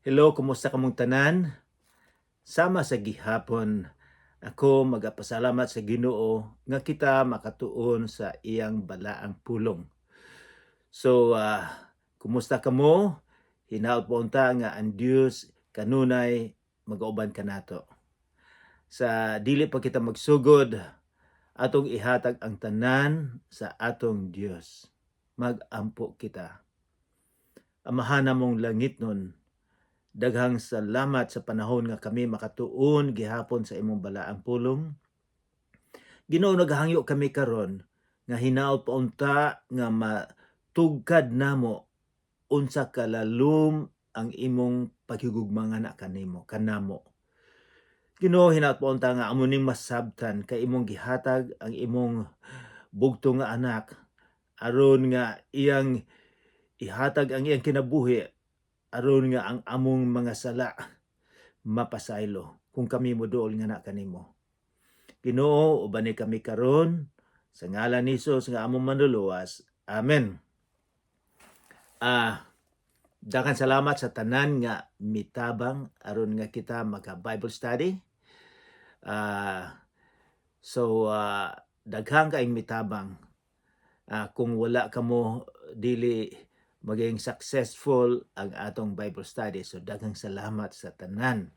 Hello, kumusta kamong tanan? Sama sa gihapon, ako magapasalamat sa Ginoo nga kita makatuon sa iyang balaang pulong. So, kumusta kamo? Hinaot po unta nga ang Dios kanunay magauban kanato. Sa dili pa kita magsugod, atong ihatag ang tanan sa atong Dios. Magampo kita. Amahan namong langitnon, daghang salamat sa panahon nga kami makatuon gihapon sa imong balaang pulong. Ginoo, naghangyo kami karon nga hinaot paunta nga matugkad namo unsa kalalom ang imong paghigugma nga na kanimo kanamo. Ginoo, hinaot paunta nga amo ning masabtan kay imong gihatag ang imong bugto nga anak aron nga iyang ihatag ang iyang kinabuhi aron nga ang among mga sala mapasaylo kung kami moduol nga na kanimo. Ginoo, ubani kami karon sa ngalan ni Jesus nga among Manluluwas. Amen. Daghang salamat sa tanan nga mitabang aron nga kita maka Bible study. So daghan kaayong mitabang. Kung wala kamo, dili maging successful ang atong Bible study. So daghang salamat sa tanan.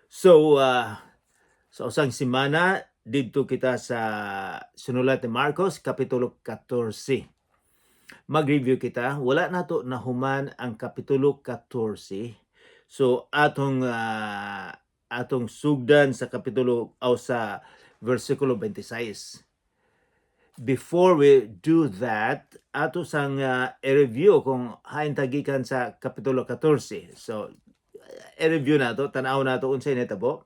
So sa usang semana didto kita sa sinulat ni Marcos kapitulo 14. Mag-review kita. Wala nato nahuman ang kapitulo 14. So atong sugdan sa kapitulo o sa versikulo 26. Before we do that, ato sang i-review kung hain ta gikan sa kapitulo 14. So i-review nato, tan-aw nato unsay nitabo.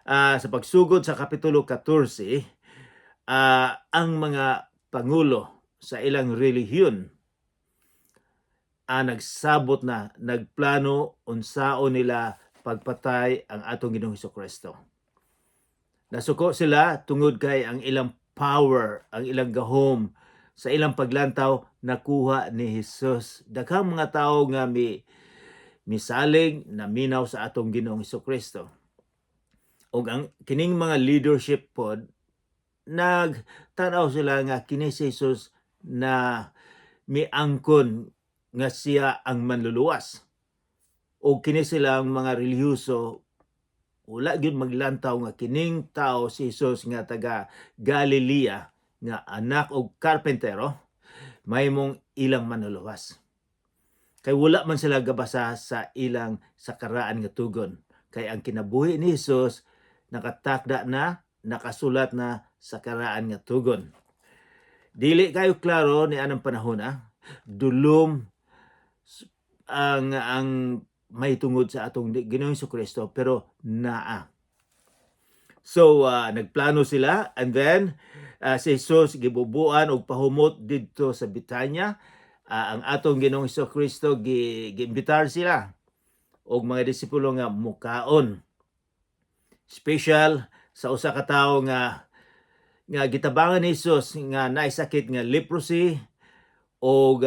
Sa pagsugod sa kapitulo 14, ang mga pangulo sa ilang relihiyon nagsabot na, nagplano unsaon nila pagpatay ang atong Ginoong Kristo. Nasuko sila tungod kay ang ilang power, ang ilang gahom sa ilang paglantaw nakuha ni Jesus. Daghang mga tao nga mi misalig na minaw sa atong Ginoong Kristo. Og ang kining mga leadership pod, nagtanaw sila nga kini si Jesus na miangkon nga siya ang Manluluwas. O kini silang mga relihiyoso, wala gyud maglantaw nga kining tao si Jesus nga taga Galilea nga anak og karpentero mahimong ilang Manluluwas. Kay wala man sila gabasa sa ilang sakaraan nga tugon. Kay ang kinabuhi ni Jesus nakatakda na, nakasulat na sa karaan nga tugon. Dili kayo klaro ni anang panahon ah. Dulom ang may tungod sa atong Ginoong Kristo, pero naa. So nagplano sila and then si Jesus gibubuan og pahumot didto sa Bitanya. Ang atong Ginoong Kristo giimbitar sila og mga disipulo nga mukaon. Special sa usa ka tawo nga gitabangan ni Jesus nga naay sakit nga leprosy og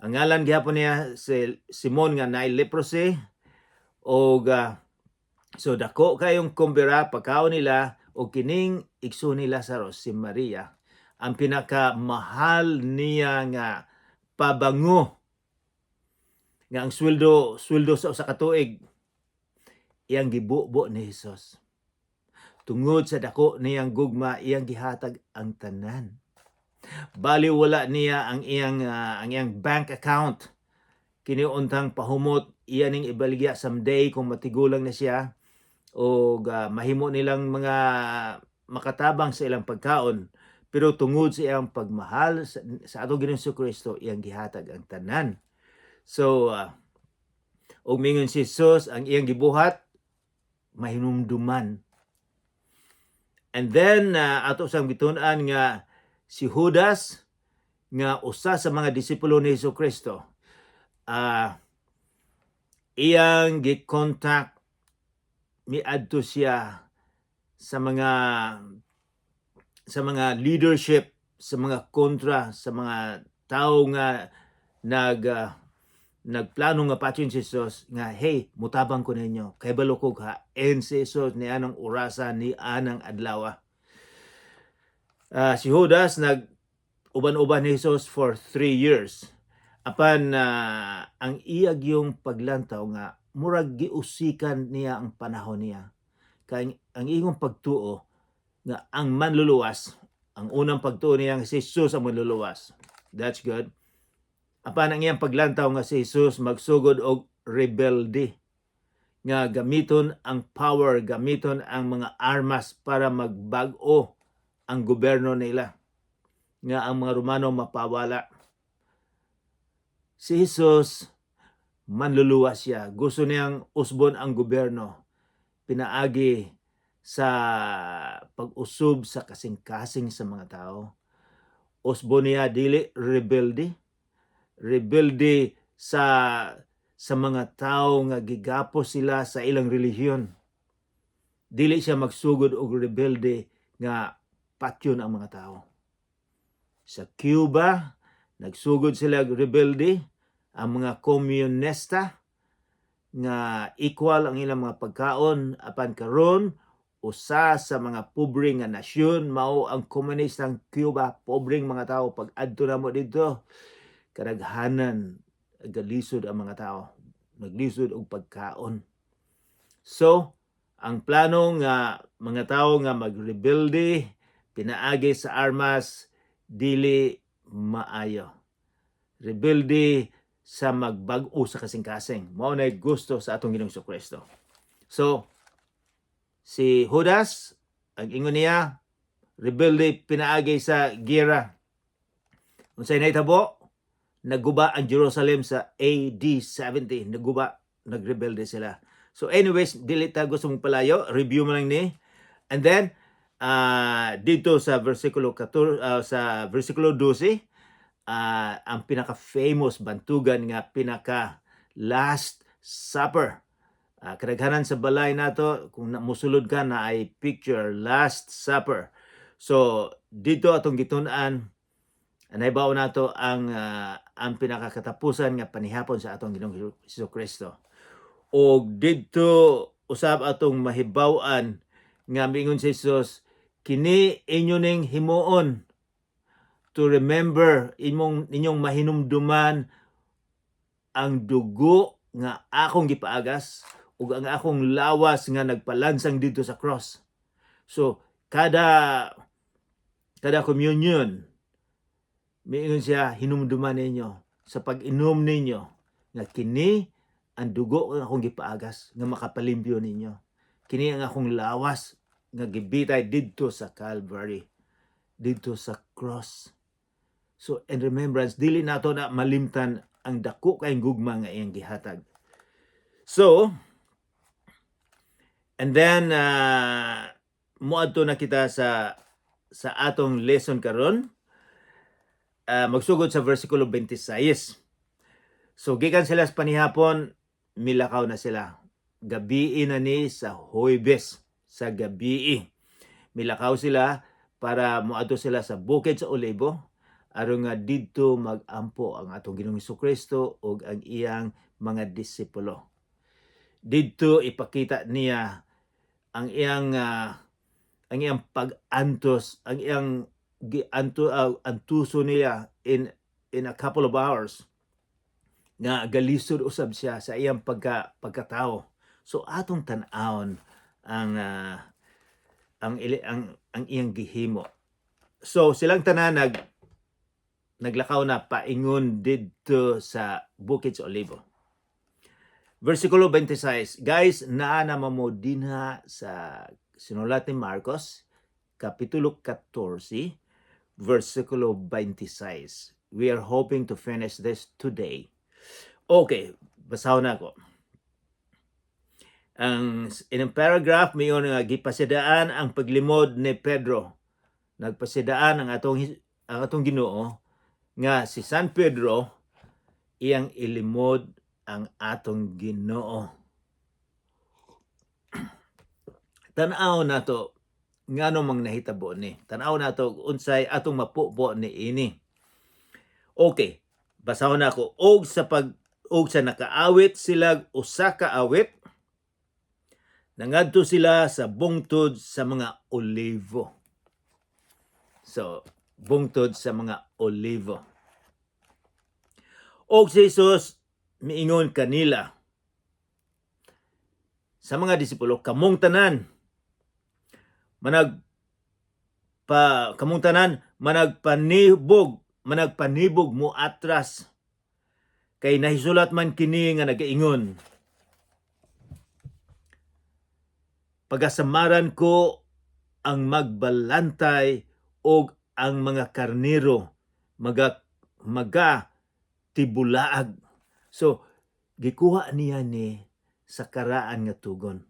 ang ngalan gihapon niya si Simon nga naay leprosy og so dako kayong kumbira pagkaon nila og kining igsoon ni Lazarus, si Maria, ang pinakamahal niya nga pabango nga ang sweldo sweldo sa usa ka tuig, iyang gibubo ni Jesus. Tungod sa dako niyang gugma, iyang gihatag ang tanan. Bali wala niya ang iyang bank account. Kini untang pahumot iya ning ibaligya someday kung matigulang na siya o mahimo nilang mga makatabang sa ilang pagkaon. Pero tungod sa iyang pagmahal sa atong Ginoong Kristo, iyang gihatag ang tanan. So ug mingon si Jesus, ang iyang gibuhat mahinumduman. And then ato sang gitun-an nga si Judas nga usa sa mga disipulo ni Hesus Kristo, iyang gi-contact, miadto siya sa mga leadership, sa mga kontra, sa mga tao nga nag Nagplano nga patyon si Jesus nga, "Hey, mutabang ko ninyo kay balo ko hain si Jesus ni anang orasa, ni anang adlaw." Si Judas nag uban-uban ni Jesus for 3 years. Apan ang iyag yung paglantaw nga murag giusikan niya ang panahon niya. Kay ang ingong pagtuo nga ang manluluwas, ang unang pagtuo niya nga si Jesus ang manluluwas. That's good. Apan ang iyang paglantaw nga si Jesus magsugod og rebelde nga gamiton ang power, gamiton ang mga armas para magbag-o ang gobyerno nila nga ang mga Romano mapawala. Si Jesus, manluluwas siya. Gusto niyang usbon ang gobyerno. Pinaagi sa pag-usob sa kasing-kasing sa mga tao. Usbon niya dili rebelde. Rebelde sa mga tao nga gigapos sila sa ilang relihiyon. Dili siya magsugod og rebelde nga patyon ang mga tao. Sa Cuba, nagsugod sila og rebelde ang mga komunista nga equal ang ilang mga pagkaon, apan karon usa sa mga pobre nga nasyon mao ang komunistang Cuba. Pobreng mga tao. Pag adto namo didto, kadaghanan galisod ang mga tao, naglisod og pagkaon. So ang plano nga mga tao nga magrebelde pinaagi sa armas, dili maayo. Rebelde sa magbag-o sa kasing-kasing, mao na gusto sa atong Ginoong Kristo. So si Judas, ang ingon niya, rebelde pinaagi sa gira. Unsay nahitabo? Naguba ang Jerusalem sa AD 70. Naguba, nagrebelde sila. So anyways, dili ta gusto mong palayo, review mo lang ni. And then dito sa versikulo 14, sa versikulo 12, ang pinaka-famous bantugan nga pinaka Last Supper. Kadaghanan sa balay nato, kung musulod ka na ay picture Last Supper. So dito atong gitun-an, nahibaw nato ang pinakakatapusan nga panihapon sa atong Ginoong Hesus Kristo. Og didto usab atong mahibaw-an nga miingon si Jesus, "Kini inyo ning himuon to remember, imong inyong mahinumduman ang dugo nga akong gipaagas ug ang akong lawas nga nagpalansang didto sa cross." So kada kada communion, miingon siya, hinumduman ninyo sa pag-inom ninyo nga kini ang dugo nga akong gipaagas nga makapalimpyo ninyo. Kini ang akong lawas nga gibitay didto sa Calvary, didto sa cross. So in remembrance, dili nato na malimtan ang dako kayong gugma nga iyang gihatag. So, and then muadto na kita sa atong lesson karon. Magsugod sa versikulo 26. So gikan sila sa panihapon, milakaw na sila. Gabii na ni sa Huwebes, sa gabii. Milakaw sila para moadto sila sa bukid sa Olibo aron nga didto magampo ang atong Ginoong Kristo ug ang iyang mga disipulo. Didto ipakita niya ang iyang pag-antos, ang iyang gianto antuso niya in a couple of hours nga galisod usab siya sa iyang pagkatao. So atong tan-awon ang ili- ang iyang gihimo. So silang tanan naglakaw na paingon didto sa Bukid sa Olibo. Versikulo 26. Guys, naa na mo dinha sa sinulat ni Marcos, Kapitulo 14, versikulo 26. We are hoping to finish this today. Okay, basahon na ako. Ang in ang paragraph mayon nga gipasidaan ang paglimod ni Pedro. Nagpasidaan ang atong Ginoo nga si San Pedro iyang ilimod ang atong Ginoo. Tan-aw nato ngano mang nahitabo ni. Tan-aw nato unsay atong mapupo ni ini. Okay, basahon nako. Og sa pag Og sa nakaawit sila usa ka awit, nangadto sila sa bungtod sa mga Olivo. So, bungtod sa mga Olivo. Og si Jesus miingon kanila sa mga disipulo, "Kamong tanan managpanibog mo atras kay nahisulat man kini nga nagaingon, 'Pagasamaran ko ang magbalantay og ang mga karnero maga maga tibulaag.'" So gikuha niya ni sa karaan nga tugon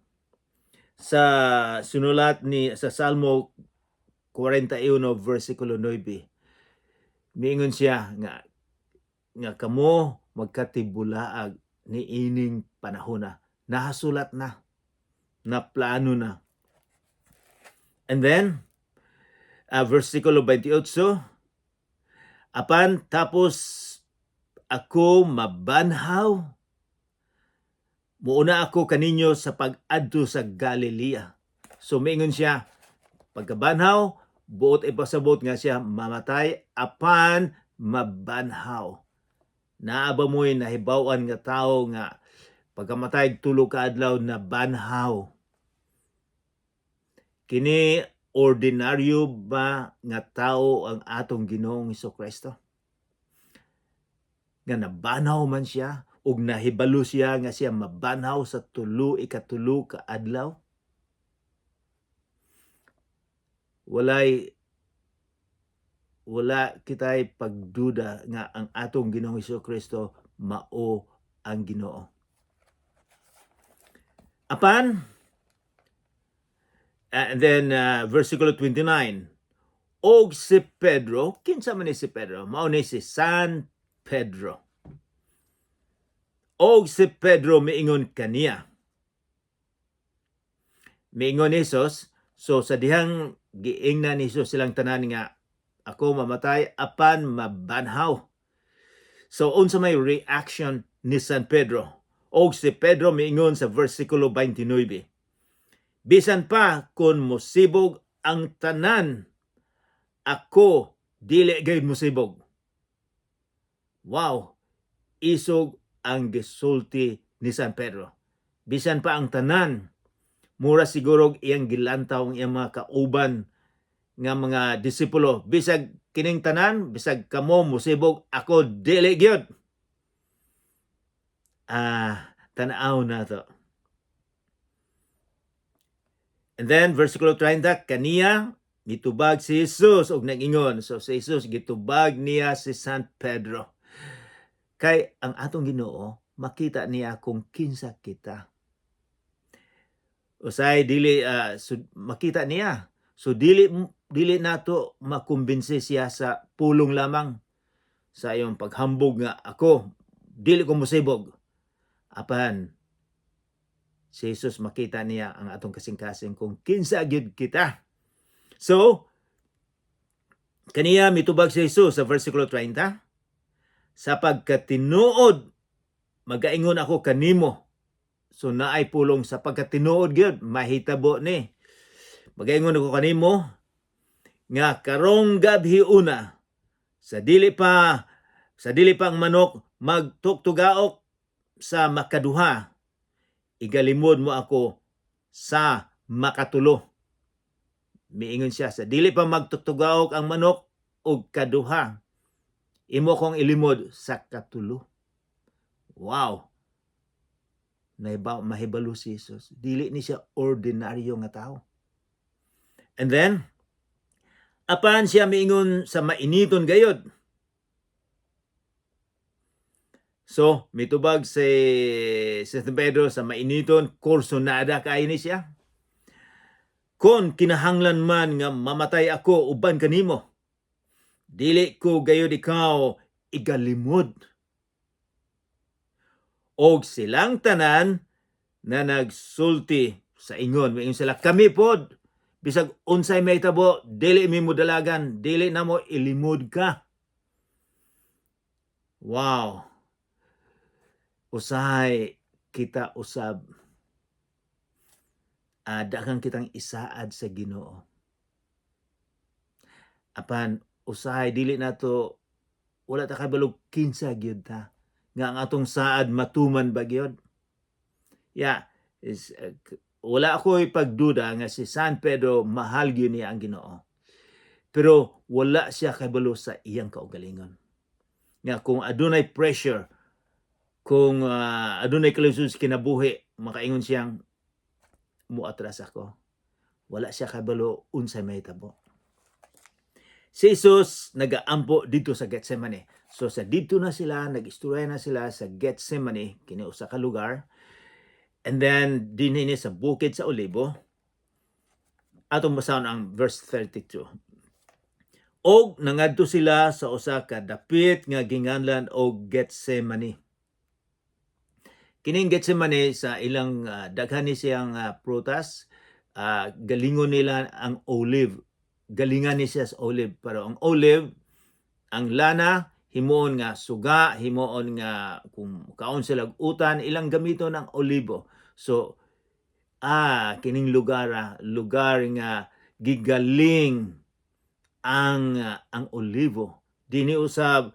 sa sinulat ni sa Salmo 41 versikulo 9. Miingon siya nga kamo magkatibulaag ni ining panahon na nahasulat na, na plano na. And then versikulo 28, "Apan tapos ako mabanhaw, muuna ako kaninyo sa pag-adto sa Galilea." So miingon siya, pagkabanhaw, buot ipasabot nga siya mamatay apan mabanhaw. Naa ba mo'y nahibaw-an nga tawo nga pagkamatay 3 ka adlaw nabanhaw? Kini ordinaryo ba nga tao ang atong Ginoong Kristo? Nga nabanhaw man siya ug nahibalo siya nga siya mabanhaw sa tulo ikatulo ka adlaw? Walay wala kitay pagduda nga ang atong Ginoong Kristo mao ang Ginoo. Apan and then versikulo 29, og si Pedro, kinsa man ni si Pedro? Mao ni si San Pedro. Og si Pedro miingon kaniya. Miingon ni Jesus, so sa dihang giingnan ni Jesus silang tanan nga ako mamatay apan mabanhaw. So unsa may reaction ni San Pedro? Og si Pedro miingon sa versikulo 29, "Bisan pa kung musibog ang tanan, ako dili gayud musibog." Wow, isog ang gisulti ni San Pedro. Bisan pa ang tanan, mura siguro iyang gilantaw ang iyang mga kauban nga mga disipulo. "Bisag kining tanan, bisag kamo musibog, ako dili gyud." Tan-aw na to. And then, versikulo 30, kaniya, mitubag si Jesus og nag-ingon. So si Jesus, gitubag niya si San Pedro. Kay ang atong Ginoo, makita niya kung kinsa kita. Usay dili so, makita niya. So dili dili nato makumbinsi siya sa pulong lamang, sa iyong paghambog nga ako dili ko musibog. Apan si Jesus, makita niya ang atong kasing-kasing kung kinsa gyud kita. So kaniya mitubag si Jesus sa versikulo 30, "Sa pagkatinuod magaingon ako kanimo." So naay pulong sa pagkatinuod gyud mahitabo ni. "Magaingon ako kanimo nga karong gabhi una, sa dili pa ang manok magtuktugaok sa makaduha, igalimod mo ako sa makatulo." Miingon siya, sa dili pa magtuktugaok ang manok og kaduha, imo kong ilimod sa katulo. Wow. Naiba, mahibalo si Jesus. Dili ni siya ordinaryo nga tao. And then, apan siya miingon sa mainiton gayod. So, mitubag si San Pedro sa mainiton, kursonada kaayo ni siya. "Kon kinahanglan man nga mamatay ako uban kanimo, dili ko gayud ikaw igalimod." Og silang tanan na nagsulti sa ingon, miingon sila, "Kami pod, bisag unsay mahitabo, dili mi modalagan, dili namo ilimod ka." Wow. Usahay kita usab, daghan kitang isaad sa Ginoo. Apan usahay dili nato, wala ta kabalo kinsa gyud ta nga ang atong saad matuman ba gyud. Yeah, is wala ako'y pagduda nga si San Pedro mahal gyud niya ang Ginoo. Pero wala siya kabalo sa iyang kaugalingon. Nga kung adunay pressure, kung adunay kalisod sa kinabuhi, makaingon siyang muatras ako. Wala siya kabalo unsay mahitabo. Si Jesus nagaampo didto sa Gethsemane. So sa didto na sila, nag-istorya na sila sa Gethsemane, kini usa ka lugar. And then dinhi ni sa bukid sa Olibo. Atong basahon ang verse 32. Og nangadto sila sa usa ka dapit nga ginganlan og Gethsemane. Kining Gethsemane sa ilang daghan ni siyang prutas, galingon nila ang olive. Galingan ni siya sa olive, pero ang olive, ang lana himuon nga suga, himuon nga kung kaon sila og utan, ilang gamiton ang olibo. So kining lugar, lugar nga gigaling ang olibo. Dinhi usab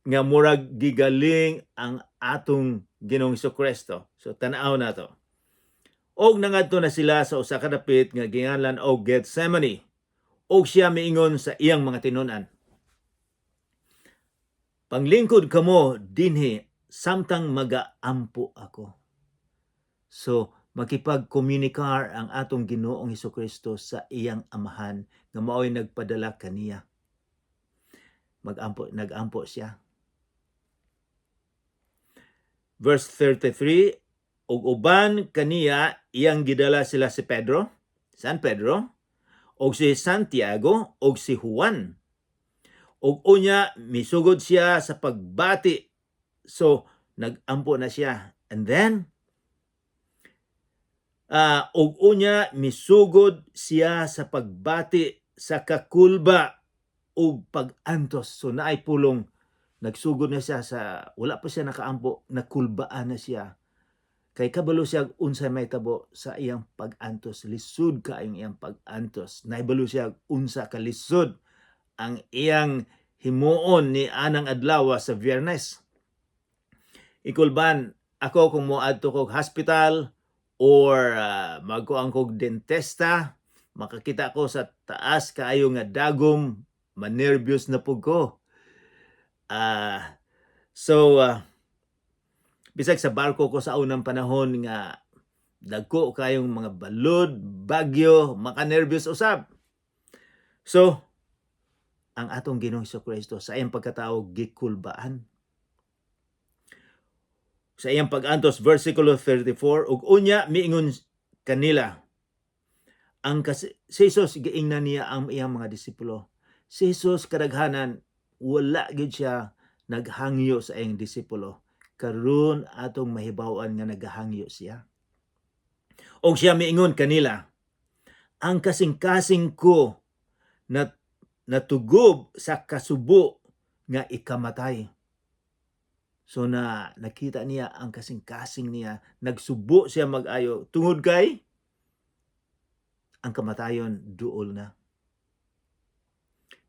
nga murag gigaling ang atong Ginoong Kristo. So tan-aw nato. Og nangadto na sila sa usa ka dapit nga ginganlan og Gethsemane. Og siya miingon sa iyang mga tinun-an, "Panglingkod kamo dinhi samtang magaampo ako." So makipagkomunikar ang atong Ginoong Kristo sa iyang Amahan nga mao'y nagpadala kaniya. Magampo, nagampo siya. Verse 33, ug uban kaniya iyang gidala sila si Pedro, San Pedro, og si Santiago og si Juan. Ug unya misugod siya sa pagbati. So nagampo na siya. And then ug unya misugod siya sa pagbati sa kakulba ug pag-antos. So naay pulong, nagsugod na siya sa wala pa siya nakaampo, nakulbaan na siya. Kay kabalo siya unsay mahitabo sa iyang pag-antos. Lisod kaayong iyang pag-antos. Naibalo siya unsa ka lisod ang iyang himuon ni anang adlaw sa Biyernes. Ikulban, ako kung moadto kog hospital or magkuan kog dentista, makakita ko sa taas kaayo nga dagom, manerbyos na pud ko. So bisag sa barko ko sa unang panahon nga dagko kayong mga balod, bagyo, makanerbyos usab. So, ang atong Ginoong Kristo sa iyang pagkatao gikulbaan. Sa iyang pag-antos, versikulo 34, ug unya miingon kanila. Ang kasi, si Jesus giingnan niya ang iyang mga disipulo. Si Jesus kadaghanan wala gyud siya naghangyo sa iyang disipulo. Karon atong mahibaw-an nga nagahangyo siya. Og siya miingon kanila, "Ang kasing-kasing ko na natugob sa kasubo nga ikamatay." So na nakita niya ang kasing-kasing niya, nagsubo siya mag-ayo tungod kay ang kamatayon duol na.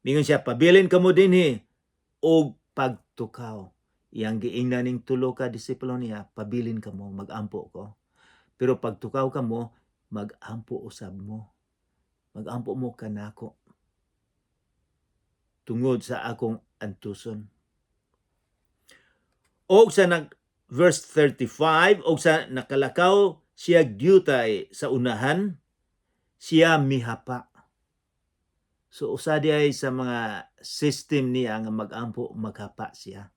Mingon siya, "Pabilin kamo dinhi og pagtukaw." Iyang giingnan ning tulo ka disipulo niya, "Pabilin kamo, magampo ko. Pero pagtukaw kamo, magampo usab mo. Magampo mo kanako tungod sa akong antuson." Og sa nag verse 35, og sa nakalakaw siya dyutay sa unahan, siya mihapa. So usa diay sa mga system niya nga magampo, maghapa siya.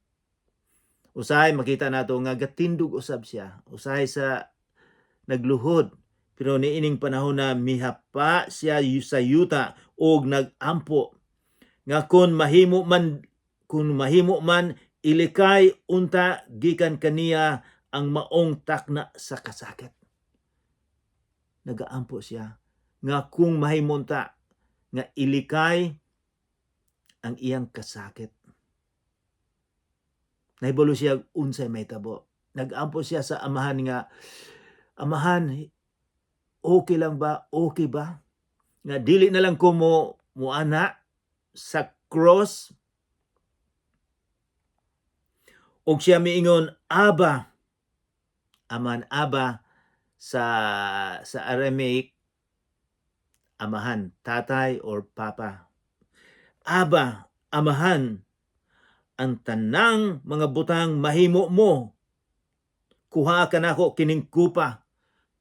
Usahay makita nato nga gatindog usab siya. Usahay sa nagluhod. Pero niining panahon na mihapa siya sa yuta og nagampo nga kung mahimo man ilikay unta gikan kaniya ang maong takna sa kasakit. Nagaampo siya nga kung mahimo unta nga ilikay ang iyang kasakit. Nahibalo siya unsay mahitabo. Nag-ampo siya sa Amahan nga, "Amahan, okay lang ba? Okay ba nga dili na lang ko mo muana sa cross?" Og siya miingon, "Aba, Aman." Aba sa Aramaic, amahan, tatay or papa. "Aba, Amahan, ang tanang mga butang mahimo mo. Kuha ka nako kining kupa."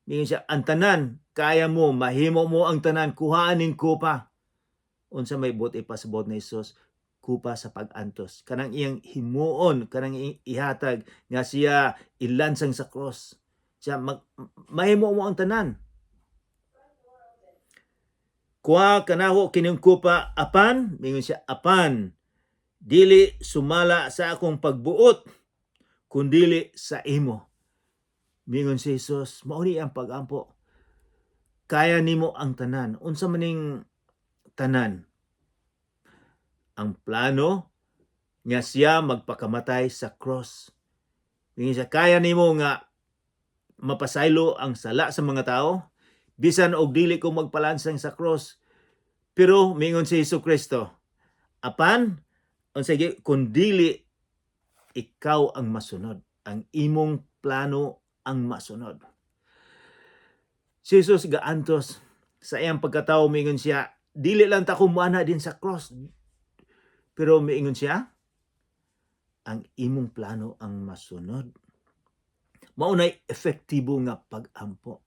Miingon siya, "Ang tanan, kaya mo, mahimo mo ang tanan, kuhaan ning kupa." Unsa may buot ipasabot ni Jesus? Kupa sa pag-antos. Kanang iyang himuon, kanang iyang ihatag nga siya ilansang sa cross. Siya mahimo mo ang tanan. "Kuha kanako kining kupa, apan," mingon siya, "apan dili sumala sa akong pagbuot kundili sa imo." Mingon si Jesus, mao ni ang pag-ampo. Kaya nimo ang tanan. Unsa maning tanan? Ang plano nga siya magpakamatay sa cross. Mingon siya, "Kaya nimo nga mapasaylo ang sala sa mga tao bisan og dili ko magpalansang sa cross." Pero mingon si Hesus Kristo, apan unsa kun dili ikaw ang masunod, ang imong plano ang masunod. Si Jesus gaantos sa iyang pagkatao, mingon siya, "Dili lang ta ko muana din sa cross." Pero miingon siya, "Ang imong plano ang masunod." Mao nay epektibo nga pag-ampo.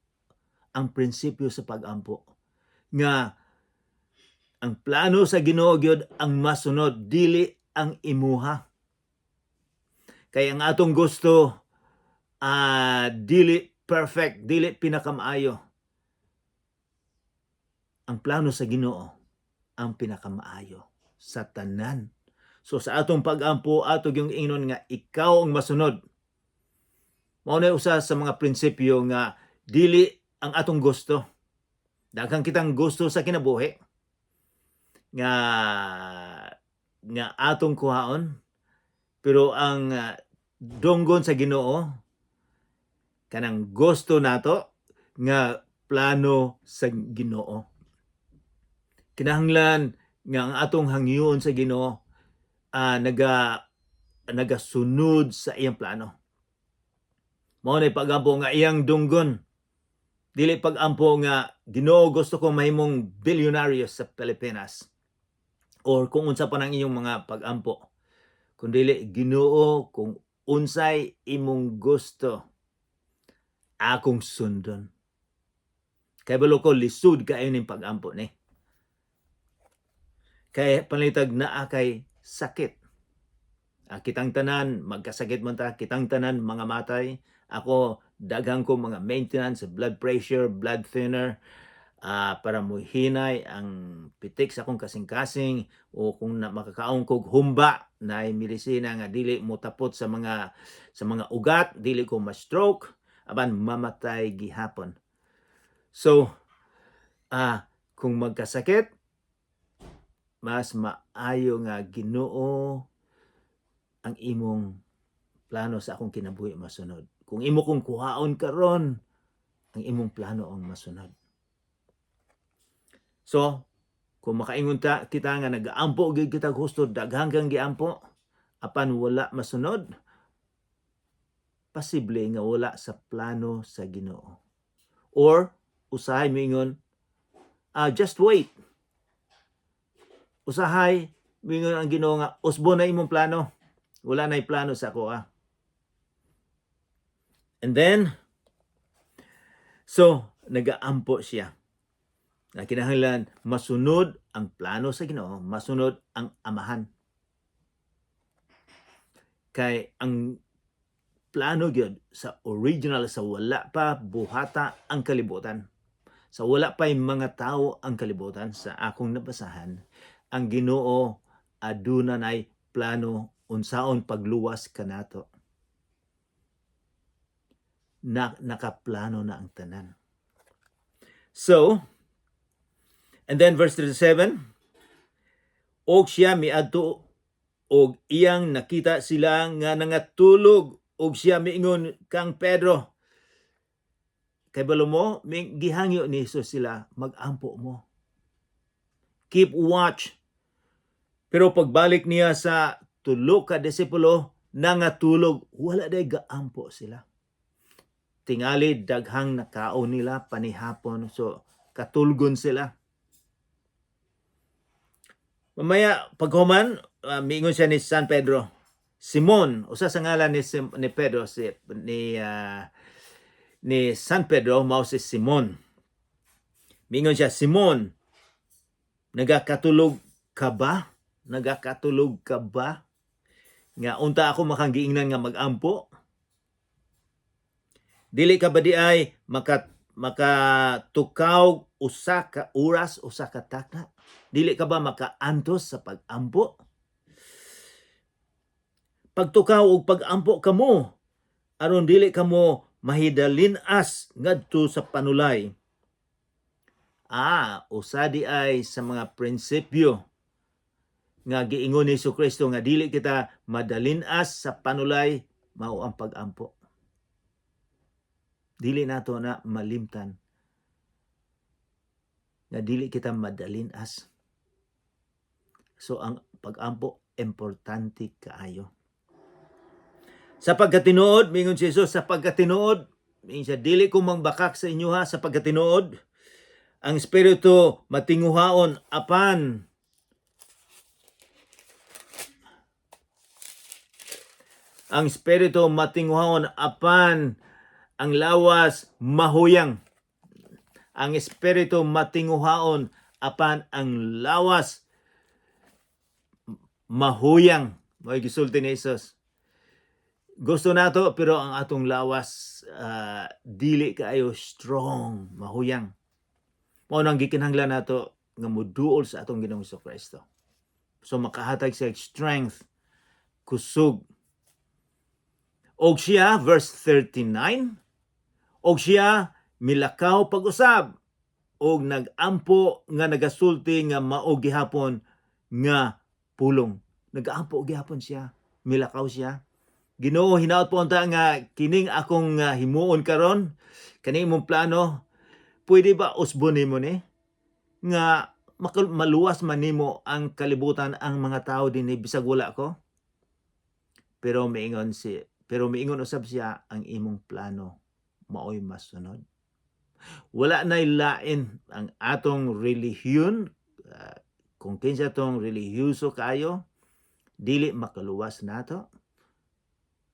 Ang prinsipyo sa pag-ampo nga ang plano sa Ginoo gyud ang masunod, dili ang imuha. Kay ang atong gusto dili perfect, dili pinakamaayo. Ang plano sa Ginoo ang pinakamaayo sa tanan. So sa atong pag-ampo, ato yung ingnon nga ikaw ang masunod. Mao na usa sa mga prinsipyo nga dili ang atong gusto. Daghan kitang gusto sa kinabuhi nga atong kuhaon, pero ang dunggon sa Ginoo, kanang gusto nato nga plano sa Ginoo. Kinahanglan nga ang atong hangyoon sa Ginoo nagasunod sa iyang plano. Mao na pag-ampo nga iyang dunggon. Dili pag-ampo nga, "Ginoo, gusto ko mahimong bilyonaryo sa Pilipinas," or kung unsa pa nang inyong mga pag-ampo. Kundili, "Ginoo, kung unsay imong gusto, akong sundon." Kay balo ko lisod kaayo ning pag-ampo ni. Kay panalitag naa kay sakit. Kitang tanan magkasakit man ta, kitang tanan mga matay. Ako, daghan ko mga maintenance, blood pressure, blood thinner, para muhinay ang pitik sa akong kasing-kasing o kung na, makakaon kog humba na medisina nga dili mo tapot sa mga ugat, dili ko ma-stroke, apan mamatay gihapon. So, kung magkasakit, mas maayo nga, "Ginoo, ang imong plano sa akong kinabuhi masunod. Kung imo kong kuhaon karon, ang imong plano ang masunod." So, kung makaingon ta kita nga nagaampo gyud kita gusto, daghan kang giampo apan wala masunod, posible nga wala sa plano sa Ginoo. Or usahay moingon, "Just wait." Usahay moingon ang Ginoo nga usbo na imong plano. Wala na plano sa ako ah. And then so nagaampo siya na kinahanglan masunod ang plano sa Ginoo, masunod ang Amahan. Kay ang plano gyud sa original, sa wala pa buhata ang kalibutan. Sa wala pa mga tao ang kalibutan, sa akong nabasahan, ang Ginoo aduna nay plano unsaon pagluwas kanato. Na nakaplano na ang tanan. So, and then verse 37, og siya miadto og iyang nakita sila nga nangatulog. Ug siya miingon kang Pedro, "Kabalo mo," gihangyo ni Jesus sila, "Magampo mo. Keep watch." Pero pagbalik niya sa tulo ka disipulo, nangatulog, wala day gaampo sila. Tingali daghang nakaon nila panihapon, so katulgon sila. Mamaya paghuman, miingon siya ni San Pedro, "Simon," usa sa ngalan ni Pedro, si ni ah, ni San Pedro mao si Simon. Miingon siya, "Simon, nagakatulog ka ba? Nagakatulog ka ba? Nga unta ako makang giingnan nga magampo? Dili ka ba diay makatukaw usa ka oras, usa ka takna? Dili ka ba makaantos sa pagampo? Pagtukaw og pagampo kamo aron dili kamo mahidalin-as ngadto sa panulay." Usa diay sa mga prinsipyo nga giingon ni Kristo nga dili kita madalin-as sa panulay mao ang pagampo. Dili nato na malimtan nga dili kita madalin-as. So ang pagampo, importante kaayo. Sa pagkatinuod, mingon si Jesus, sa pagkatinuod, mingon siya, "Dili ko mangbakak sa inyo ha, sa pagkatinuod, ang espiritu matinguhaon apan ang espiritu matinguhaon apan ang lawas mahuyang. Ang espiritu matinguhaon apan ang lawas mahuyang." Mo'y gisulti ni Jesus. Gusto nato pero ang atong lawas dili kaayo strong, mahuyang. Mao nang gikinahanglan nato nga moduol sa atong Ginoong Kristo. So makahatag siya strength, kusog. Og siya, verse 39, og siya milakaw pag-usab og nagampo nga nagasulti nga mao gihapon nga pulong. Nagaampo gihapon siya, milakaw siya. "Ginoo, hinaot po unta nga kining akong himuon karon, kani imong plano, pwede ba usbon nimo ni nga maluwas man nimo ang kalibutan, ang mga tao dinhi bisag wala ko?" Pero miingon usab siya, "Ang imong plano maoy masunod." Wala nay lain ang atong relihiyon, kung kinsa tong relihiyoso kaayo, dili makaluwas nato.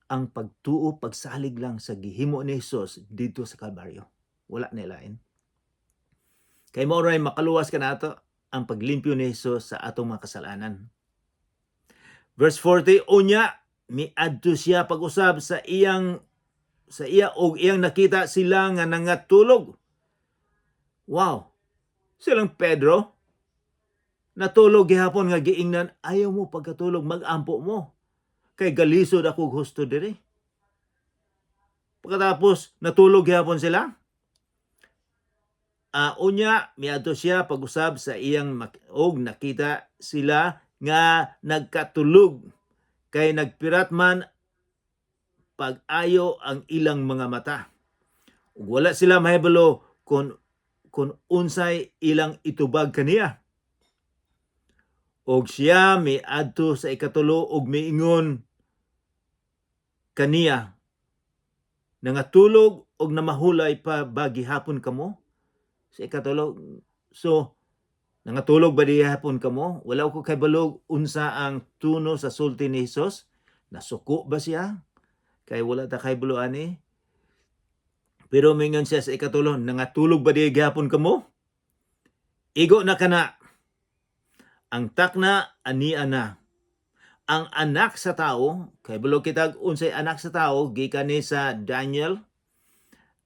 Ang pagtuo, pagsalig lang sa gihimo ni Jesus didto sa Kalbaryo. Wala na lain. Kay mao ray makaluwas ka nato, ang paglimpyo ni Jesus sa atong mga kasalanan. Verse 40, unya miadto siya pag-usab sa iya og iyang nakita sila nga nangatulog. Wow. Silang Pedro natulog gihapon nga giingnan, "Ayaw mo pagkatulog, magampo mo. Kay galisod ako husto diri." Pagkatapos natulog gihapon sila. Unya miadto siya pag-usab sa iyang og nakita sila nga nagkatulog kay nagpirat man pag-ayo ang ilang mga mata. Ug wala sila mahibalo kung unsay ilang itubag kaniya. Og siya miadto sa ikatulo og miingon kaniya, "Nangatulog og namahulay pa ba gihapon kamo?" Sa ikatulo. So, nangatulog ba gihapon kamo? Wala ko kabalo unsa ang tuno sa sulti ni Jesus. Nasuko ba siya? Kay wala ta kabalo ani. Pero mingon siya sa ikatulo, "Nangatulog ba di gihapon kamo? Igo na kana. Ang takna ania na. Ang anak sa tao," kay kabalo kitag unsay anak sa tao gikan ni sa Daniel,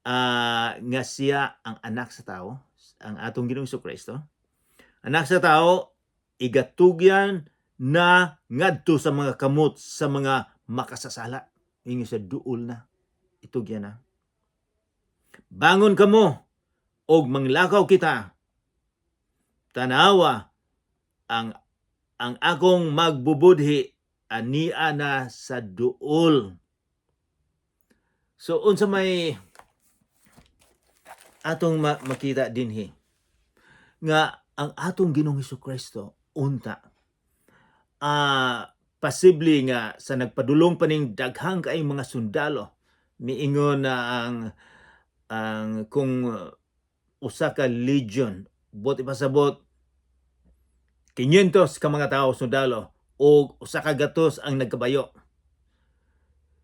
nga siya ang anak sa tao, ang atong Ginoong Kristo. "Anak sa tao igatugyan na ngadto sa mga kamot sa mga makasasala." Ingon sa duol na. Itugyan na. "Bangon kamo og manglakaw kita. Tanawa, ang akong magbubudhi ania na sa duol." So unsa may atong makita dinhi nga ang atong Ginoong Kristo unta posible nga sa nagpadulong pa ning daghang kaayong mga sundalo, miingon na ang kung usa ka legion, buot ipasabot 500 ka mga tawo sundalo o usa ka gatos ang nagkabayo.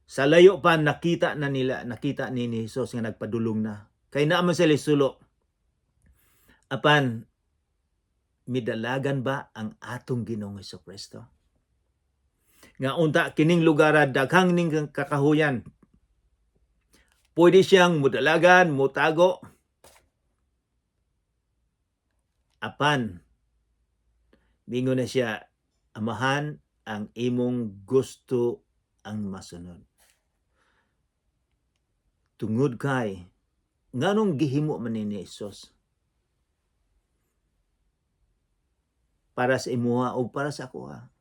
Sa layo pa nakita na nila, nakita ni Jesus nga nagpadulong na. Kay naa man sila sulo. Apan midalagan ba ang atong Ginoong Kristo? Nga unta kining lugar daghang ning kakahuyan. Pwede siyang mudalagan, mutago. Apan mingon na siya, "Amahan, ang imong gusto ang masunod." Tungod kay nganong gihimo man ni Jesus? Para sa imuha o para sa akoa.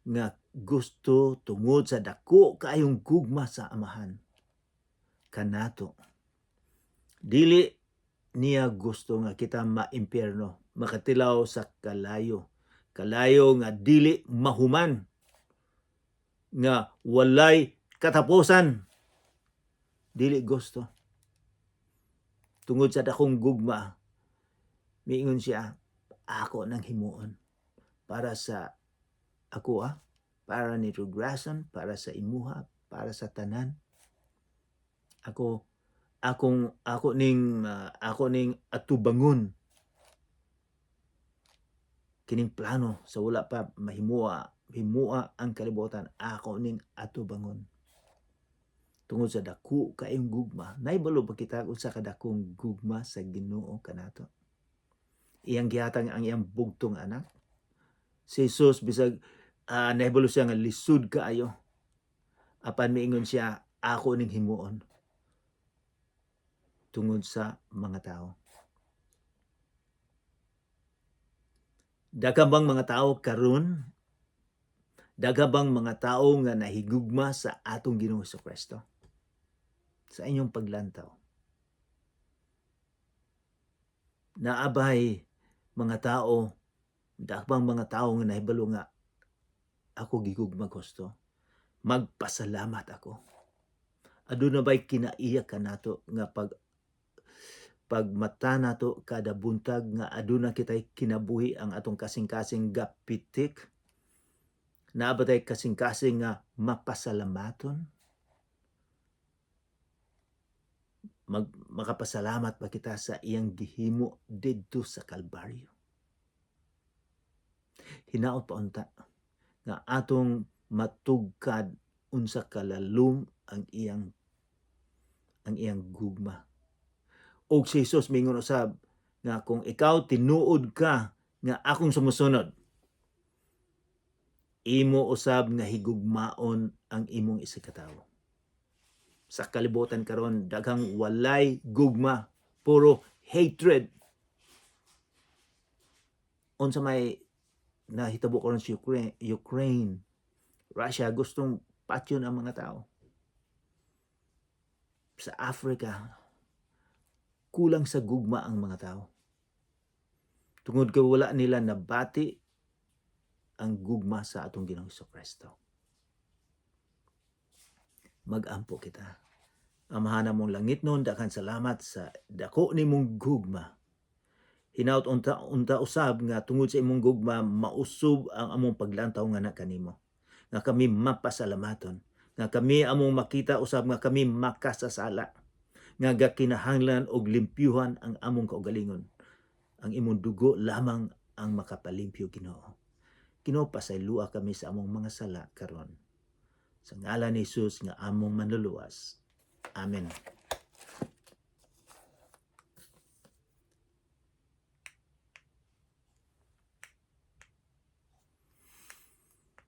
Nga gusto tungod sa dako kaayong gugma sa Amahan kanato. Dili niya gusto nga kita maimpyerno, makatilaw sa kalayo. Kalayo nga dili mahuman, nga walay katapusan. Dili gusto. Tungod sa dakong gugma, miingon siya, "Ako nang himuon para sa ako para ni Rugrason, para sa imuha, para sa tanan. Ako akong ako ning atubangon kining plano sa wala pa mahimua himua ang kalibutan, ako ning atubangon." Tungod sa dako kaayong gugma, naibalo ba kita unsa ka dakong gugma sa Ginoo kanato? Iyang gihatag ang iyang bugtong anak. Si Jesus bisag nahibalo siya nga lisod kaayo. Apan miingon siya, "Ako ning himuon tungod sa mga tao." Daghan bang mga tao karon? Daghan bang mga tao nga nahigugma sa atong Ginoong Kristo? Sa inyong paglantaw, naabay mga tao, daghang mga tao nga nahibalo nga ako gigugma gusto? Magpasalamat ako. Aduna ba'y kinaiya ka nato nga pagmata nato kada buntag nga aduna kitay kinabuhi, ang atong kasing-kasing gapitik? Naa ba tay kasing-kasing nga mapasalamaton? Makapasalamat ba kita sa iyang gihimo didto sa Kalbaryo? Hinaot pa unta nga atong matugkad unsa kalalom ang iyang gugma. Og si Jesus mingon usab nga kung ikaw tinuod ka nga akong sumusunod, imo usab nga higugmaon ang imong isigkatawo. Sa kalibutan karon daghang walay gugma, puro hatred. Unsa may nahitabo karon sa Ukraine, Russia, gustong patyon ang mga tao. Sa Africa, kulang sa gugma ang mga tao. Tungod kay wala nila nabati ang gugma sa atong Ginoong Kristo. Mag-ampo kita. Amahan namong langitnon, daghan salamat sa dako nimong gugma. Hinaut unta usab nga tungod sa imong gugma mausob ang among paglantaw nga na kanimo. Nga kami mapasalamaton, nga kami among makita usab nga kami makasasala, nga gakinahanglan og limpyuhan ang among kaugalingon. Ang imong dugo lamang ang makapalimpyo, Ginoo. Ginoo, pasaylua kami sa among mga sala karon. Sa ngalan ni Jesus nga among manluluwas. Amen.